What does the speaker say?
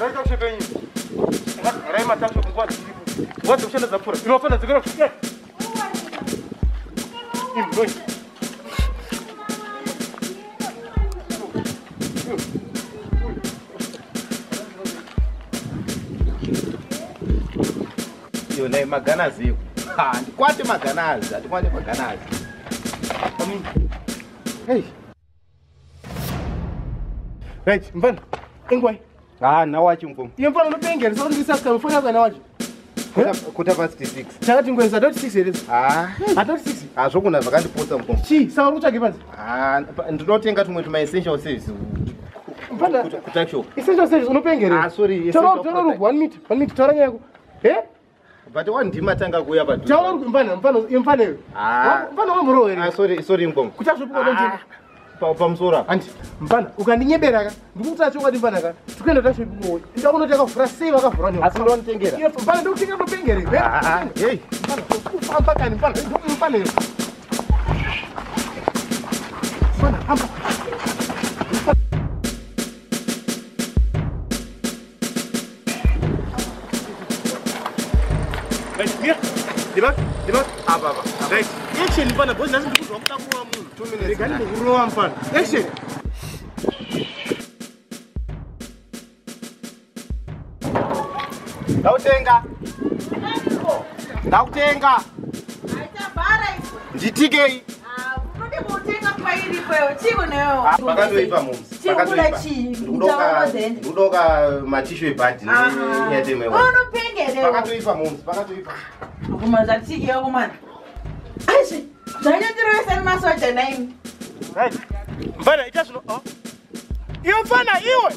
Vhurai tuckshop yenyu. Vhurai matuckshop nguva dziripo. Nguva dzekushanda dzapfuura. Inofanira dzikora kusvika. Imhoi. Iyo naye maganazi iko. Ha, ndikwate maganazi, handikwate maganazi. Hey. Right, mfana. Ingwai. Ah, nawachi mukoma. Iye mfana unopengera saka ndisasika mfana yako nawachi. Kuta past 6. Chakati ngweza dot 6 here. Ah, Hatoti 6. ah zvokuna zvakandipotsa mukoma. Chi, saka uri kutsvage panzi. Ah, ndinotenga tumwe tuma essential service. Mfana. Kutuckshop. Essential service unopengera. Ah, sorry, Taura essential taura product. rugu 1 minute, 1 minute taura nyaya yako. Eh? But one ndimatanga kuuya padhuze. Taura rugu mfana, mfana, mfana iwe. Ah. Mfana wamboroo here. Ah, sorry, sorry mukoma. Kuti azvopuka donje. Pamusoro apa. Andi, mfana, ukandinyebera ka, ndikukuta chokwadi mfana ka. Tikuenda tashopi ndakuona kuti akavhura sei vakavhura newe. Asi ndonitengera. Iye mfana ndikutenga ndopengere. Ah, ah, hey. Mfana, kufamba kani mfana, mfana iwe. Mfana, hamba. Right, mira. Dibak, dibak. Apa apa. Right. Action mfana, boss nhasi ndikuzwa kuda kurova munhu. 2 minutes. Rega ndimbokurova mfana. Action. Ndakutenga. Ndakutenga. Nditikei. Pakatoipa mums. Chikula chii? Ndikudoka matishu ebhadhi neairtime. Unopengere. Pakatoipa mums, pakatoipa. Kuma zvatikiyo kumana. Aishi, zvanyandirovesa nemasoja naimi. Right. Mfana, ita zvino. Oh. Iwe mfana, iwe.